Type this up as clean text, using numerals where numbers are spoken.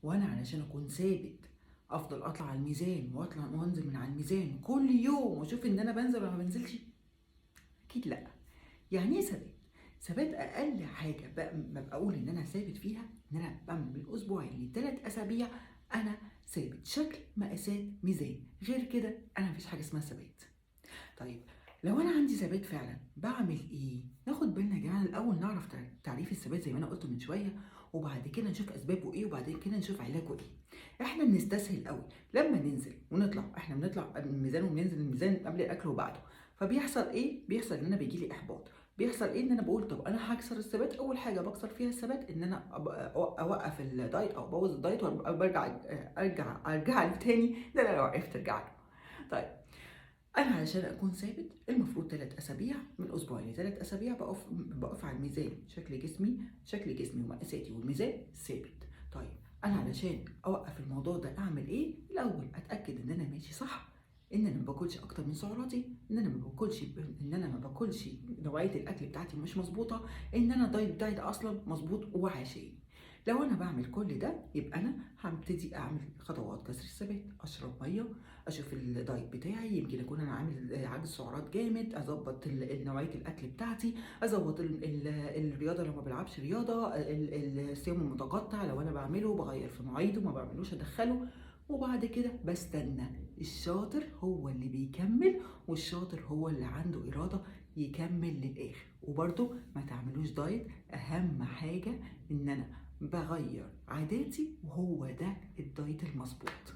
وانا علشان اكون ثابت افضل اطلع على الميزان واطلع وانزل من على الميزان كل يوم واشوف ان انا بنزل ولا ما بنزلش؟ اكيد لا. يعني ايه ثبات؟ ثبات اقل حاجة بقى بقول ان انا ثابت فيها ان انا بعمل من اسبوعين ل3 اسابيع انا ثابت شكل، مقاسات، ميزان. غير كده انا مفيش حاجة اسمها ثبات. طيب لو انا عندي ثبات فعلا بعمل ايه؟ ناخد بالنا يا جماعه، الاول نعرف تعريف الثبات زي ما انا قلت من شويه، وبعد كده نشوف اسبابه ايه، وبعد كده نشوف علاجه ايه. احنا بنستسهل قوي لما ننزل ونطلع، احنا بنطلع الميزان وبننزل الميزان قبل الاكل وبعده، فبيحصل ايه؟ بيحصل ان انا بيجي لي احباط. بيحصل ايه؟ ان انا بقول طب انا هكسر الثبات. اول حاجة بكسر فيها الثبات ان انا اوقف ال diet او ابوظ ال diet وبرجع ارجع له تاني. ده انا لو عرفت ارجع له. طيب انا علشان اكون ثابت المفروض 3 اسابيع، من اسبوعين ل3 اسابيع بقف على الميزان، شكل جسمي ومقاساتي والميزان ثابت. طيب انا علشان اوقف الموضوع ده اعمل ايه؟ الاول اتاكد ان انا ماشي صح، ان انا ما باكلش اكتر من سعراتي، ان انا ما باكلش، نوعية الاكل بتاعتي مش مظبوطه، ان انا ال diet بتاعي ده اصلا مظبوط وعشان لو انا بعمل كل ده يبقى انا هبتدي اعمل خطوات كسر الثبات. اشرب ميه، اشوف ال diet بتاعي، يمكن اكون انا عامل عجز سعرات جامد، اظبط نوعية الاكل بتاعتي، اظبط الرياضة لو ما بلعبش رياضه، الصيام المتقطع لو انا بعمله بغير في مواعيده، ما بعملوش ادخله. وبعد كده بستنى. الشاطر هو اللي بيكمل، والشاطر هو اللي عنده إرادة يكمل للآخر. وبرده ما تعملوش diet، أهم حاجة إن أنا بغير عاداتي وهو ده ال diet المظبوط.